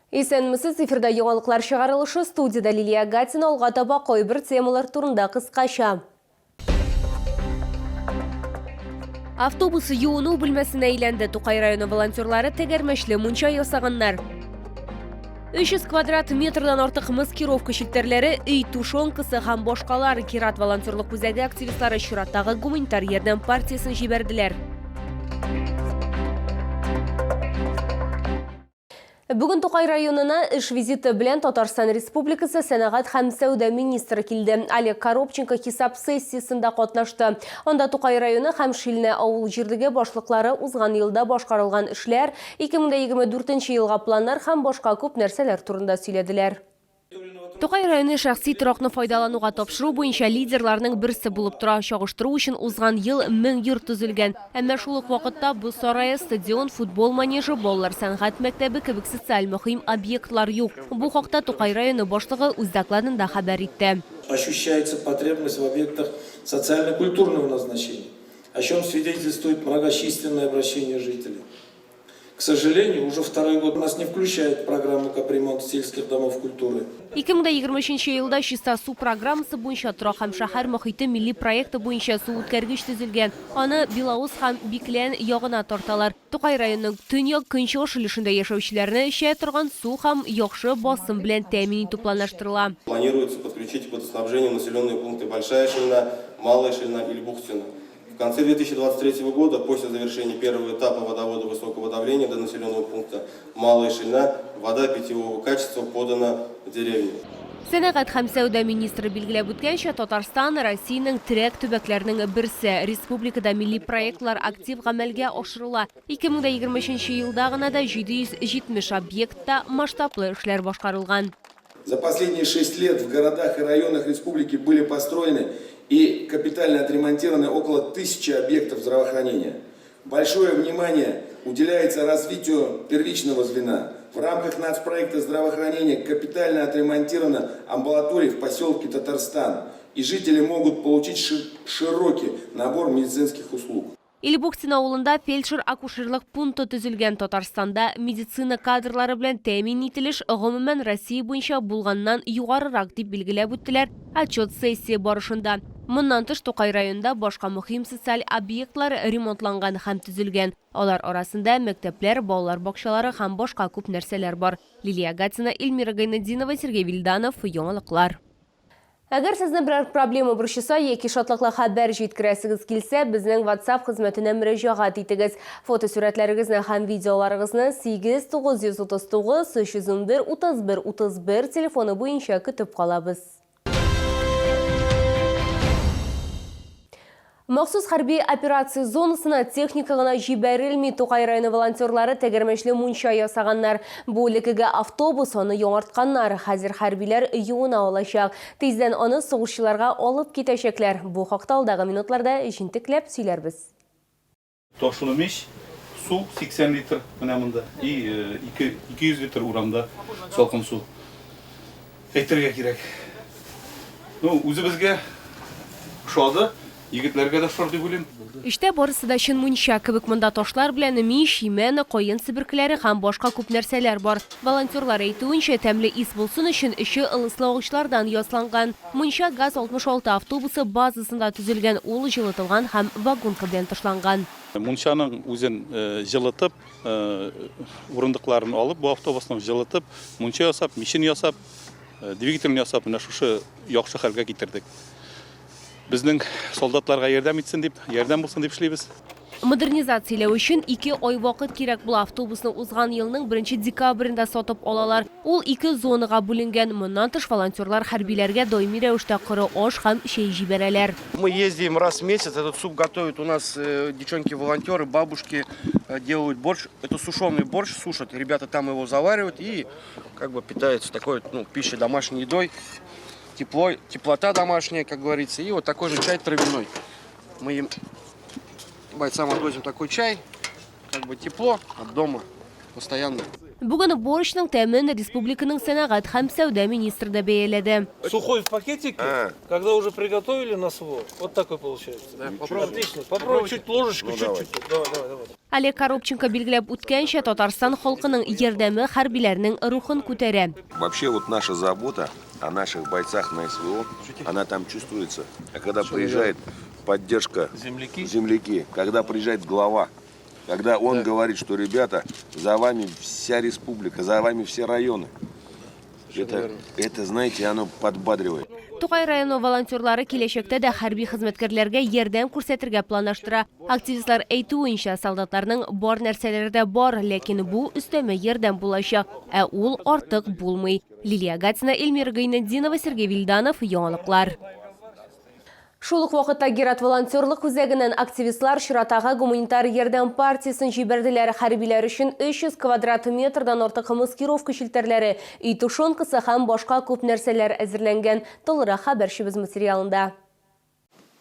Исәнмесез, эфирда яңалыклар чыгарылышы, студиядә Лилия Гатина, алга таба кайбер темалар турында кыскача. Автобус юыну бүлмәсенә әйләнде. Тукай районы волонтерлары тәгәрмәчле мунча ясаганнар. 300 квадрат метрдан артык маскировка челтәрләре, өй тушенкасы һәм башкалар Кират волонтерлык үзәге активистлары чираттагы гуманитар ярдәм партиясен җибәрделәр. Бүген Тукай районына эш визиты белән Татарстан Республикасы сәнәгать һәм сәүдә министры килде. Олег Коробченко хисап сессиясендә катнашты. Анда Тукай районы һәм Шилнә авыл җирлеге башлыклары узган елда башкарылган эшләр, 2024 елга планнар һәм башка күп нәрсәләр турында сөйләделәр. Тукай районы шәхси торакны файдалануга тапшыру буенча лидерларның берсе булып тора. Чагыштыру өчен, узган ел 1000 йорт төзелгән. Әмма шул ук вакытта боз сарае, стадион, футбол манежы, балалар сәнгать мәктәбе кебек социаль мөһим объектлар юк. Бу хакта Тукай районы башлыгы үз докладында хәбәр итте. Ощущается потребность в объектах социально-культурного назначения, о чем свидетельствует многочисленные обращения жителей. К сожалению, уже второй год нас не включают в программу капремонта сельских домов культуры. 2023 елда Чиста су программасы буенча Торак һәм шәһәр мохите милли проекты буенча су үткәргеч төзелгән. Аны Белоус һәм Биклән ягына тарталар. Тукай районының төньяк-көнчыгыш өлешендә яшәүчеләрне эчә торган су һәм яхшы басым белән тәэмин итү планлаштырыла. Планируется подключить к водоснабжению населенные пункты Большая Шильна, Малая Шильна и Льбухтино. В конце 2023 года, после завершения первого этапа водовода высокого давления до населенного пункта Малая Шильна, вода питьевого качества подана в деревню. Сәнәгать һәм сәүдә министры билгеләп үткәнчә, Татарстан, Россиянең терәк төбәкләренең берсе. Республикада милли проектлар актив гамәлгә ашырыла. 2023 елда гына да 770 объектта масштаблы эшләр башкарылган. За последние шесть лет в городах и районах республики были построены и капитально отремонтированы около тысячи объектов здравоохранения. Большое внимание уделяется развитию первичного звена. В рамках нацпроекта здравоохранения капитально отремонтирована амбулатория в поселке Татарстан, и жители могут получить широкий набор медицинских услуг. Илбухтин авылында фельдшер-акушерлык пункты төзелгән. Татарстанда медицина кадрлары белән тәэмин ителеш, гомумән, Россия буенча булганнан югарырак, дип билгеләп үттеләр отчет сессия барышында. Моннан тыш, Тукай районында башка мөһим социаль объектлар ремонтланган һәм төзелгән. Алар арасында мәктәпләр, балалар бакчалары һәм башка күп нәрсәләр бар. Лилия Гатина, Эльмира Гайнетдинова, Сергей Вильданов, Яңалыклар. Әгәр сезне берәр проблема борчыса яки шатлыклы хәбәр җиткерәсегез килсә, безнең WhatsApp хезмәтенә мөрәҗәгать итегез. Фотосурәтләрегезне һәм видеоларыгызны 8 939 311 31 31 телефоны буенча көтеп калабыз. Махсус хәрби операция зонасына техника гына җибәрелми, Тукай районы волонтерлары тәгәрмәчле мунча ясаганнар. Бу элеккеге автобус, аны яңартканнар. Хәзер хәрбиләр юына алачак. Тиздән аны сугышчыларга алып китәчәкләр. Бу хакта алдагы минутларда җентекләп сөйләрбез. Ташлы мич, су 80 литр менә монда и 200 литр урамда салкын су. Әйтергә кирәк. Ну, үзебезгә ошады, егетләргә дә ошар дип уйлыйм. Эчтә барысы да чын мунча кебек. Монда ташлар белән мич, имән, каен себеркеләре һәм башка күп нәрсәләр бар. Волонтерлар әйтүенчә, тәмле ис булсын өчен эче ылыслы агачлардан ясланган. Мунча ГАЗ-66 автобусы базасында төзелгән, ул җылытылган һәм вагонка белән тышланган. Мунчаның үзен җылытып, урындыкларын алып, бу автобусның җылытып, мунча ясап, мичен ясап, двигателен ясап, менә шушы яхшы хәлгә китердек. Безнең солдатларга ярдәм итсен дип, ярдәм булсын дип эшлибез. Модернизацияләү өчен ике ай вакыт кирәк була. Автобусны узган елның беренче декабрендә сатып алалар. Ул ике зонага бүленгән. Моннан тыш, волонтерлар хәрбиләргә даими рәвештә коры аш һәм чәй җибәрәләр. Мы ездим раз в месяц, этот суп готовят у нас девчонки-волонтеры, бабушки делают борщ. Это сушеный борщ, сушат, ребята там его заваривают и как бы питаются такой, ну, пищей, домашней едой. Тепло, теплота домашняя, как говорится, и вот такой же чай травяной. Мы им, бойцам, отвозим такой чай, как бы тепло от дома постоянно. Бүген борщның тәмен республиканың сәнәгать һәм сәүдә министры да бәяләде. Сухой в пакетике, когда уже приготовили на СВО, вот такой получается. Да, попробуй. Отлично. Попробуй чуть ложечку, Ну, чуть-чуть. Давай, давай, давай. Олег Коробченко билгеләп үткәнчә, Татарстан халкының ярдәме хәрбиләрнең рухын күтәрә. Вообще вот наша забота о наших бойцах на СВО, она там чувствуется. А когда приезжает поддержка Земляки? земляки, когда приезжает глава, когда он говорит, что ребята, за вами вся республика, за вами все районы. Это, знаете, оно подбадривает. Тукай районы волонтерлары киләчәктә дә хәрби хезмәткәрләргә ярдәм күрсәтергә планлаштыра. Активистлар әйтүенчә, солдатларның бар нәрсәләре дә бар, ләкин бу өстәмә ярдәм булачак, ә ул артык булмый. Лилия Гатина, Эльмира Гайнетдинова, Сергей Вильданов, Яңалыклар. Шул ук вакытта Герат волонтерлык үзәгеннән активистлар чиратагы гуманитар ярдәм партиясен җибәрделәр. Хәрбиләр өчен 300 квадрат метрдан артык маскировка челтәрләре, өй тушенкасы һәм башка күп нәрсәләр әзерләнгән. Тулырак хәбәрчебез материалында.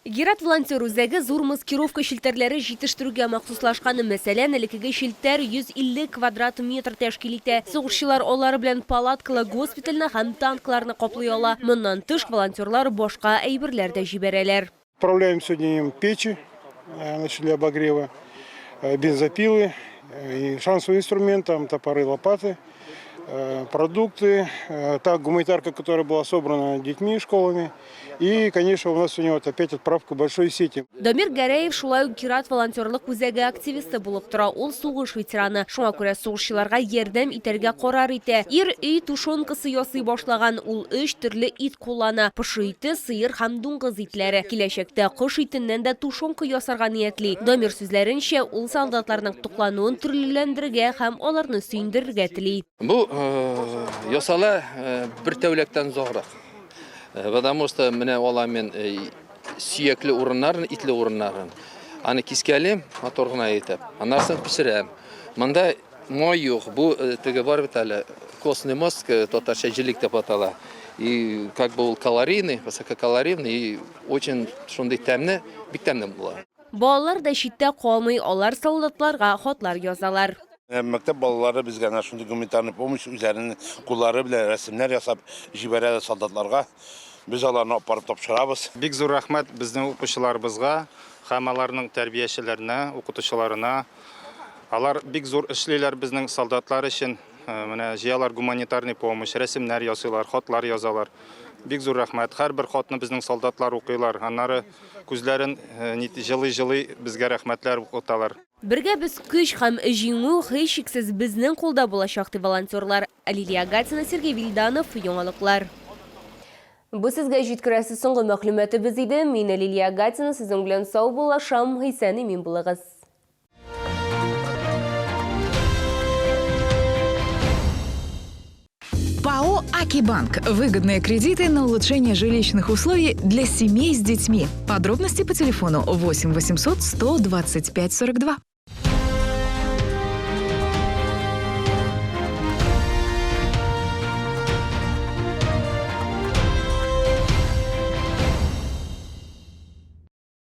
Герат волонтер үзәге зур маскировка челтәрләре җитештерүгә махсуслашкан. Мәсәлән, элеккеге челтәр 150 квадрат метр тәшкил итә. Сугышчылар алар белән палаткалы госпитальне һәм танкларны каплый ала. Моннан тыш волонтерлар башка әйберләр дә җибәрәләр. Отправляем сегодня им печи, значит, для обогрева, бензопилы, и шансовый инструмент, там топоры, лопаты, продукты, та гуманитарка, которая была собрана детьми, школами. И, конечно, у нас сегодня вот опять отправка большой сети. Дамир Гәрәев шулай ук Герат волонтерлык үзәге активисты булып тора. Ул сугыш ветераны. Шуңа күрә сугышчыларга ярдәм итәргә карар итә. Ир өй тушенкасы ясый башлаган. Ул өч төрле ит куллана. Поши ите, сыер һәм дуңгыз итләре. Киләчәктә кош итеннән дә тушенка ясарга ниятли. Дамир сүзләренчә, ул солдатларның туклануын төрлеләндерергә һәм аларны сөендерергә тели. Бу ясала бер тәүлектән озаграк. Потому что менә алам мин сөякле урыннарын, итле урыннарын. Аны кискәлим, матур гына итеп. Аннан соң пешерәм. Монда май юк. Бу теге бар бит әле костный мозг, татарча җелек дип атала. И как бы ул калорийный, высококалорийный и очень шундый тәмле, бик тәмле була. Балалар да читтә калмый, алар солдатларга хатлар язалар. Мәктәп балалары безгә әнә шундый гуманитарный помощь үзләренең куллары белән рәсемнәр ясап җибәрәләр солдатларга. Без аларны алып барып тапшырабыз. Бик зур рәхмәт безнең укучыларыбызга һәм аларның тәрбиячеләренә, укытучыларына. Алар бик зур эшлиләр безнең солдатлар өчен. Менә җыялар гуманитарный помощь, рәсемнәр ясыйлар, хатлар язалар. Бик зур рәхмәт. Һәрбер хатны безнең солдатлар укыйлар. Аннары күзләрен җылый-җылый безгә рәхмәтләр укыталар. Бергә без көч һәм җиңү һичшиксез безнең кулда булачак, ди волонтерлар. Лилия Гатина, Сергей Вильданов, Яңалыклар. Бу сезгә җиткерәсе соңгы мәгълүматыбыз иде. Мин Лилия Гатина сезнең белән саубуллашам. Исән-имин булыгыз. ПАО «Акибанк». Выгодные кредиты на улучшение жилищных условий для семей с детьми. Подробности по телефону 8 800 125 42.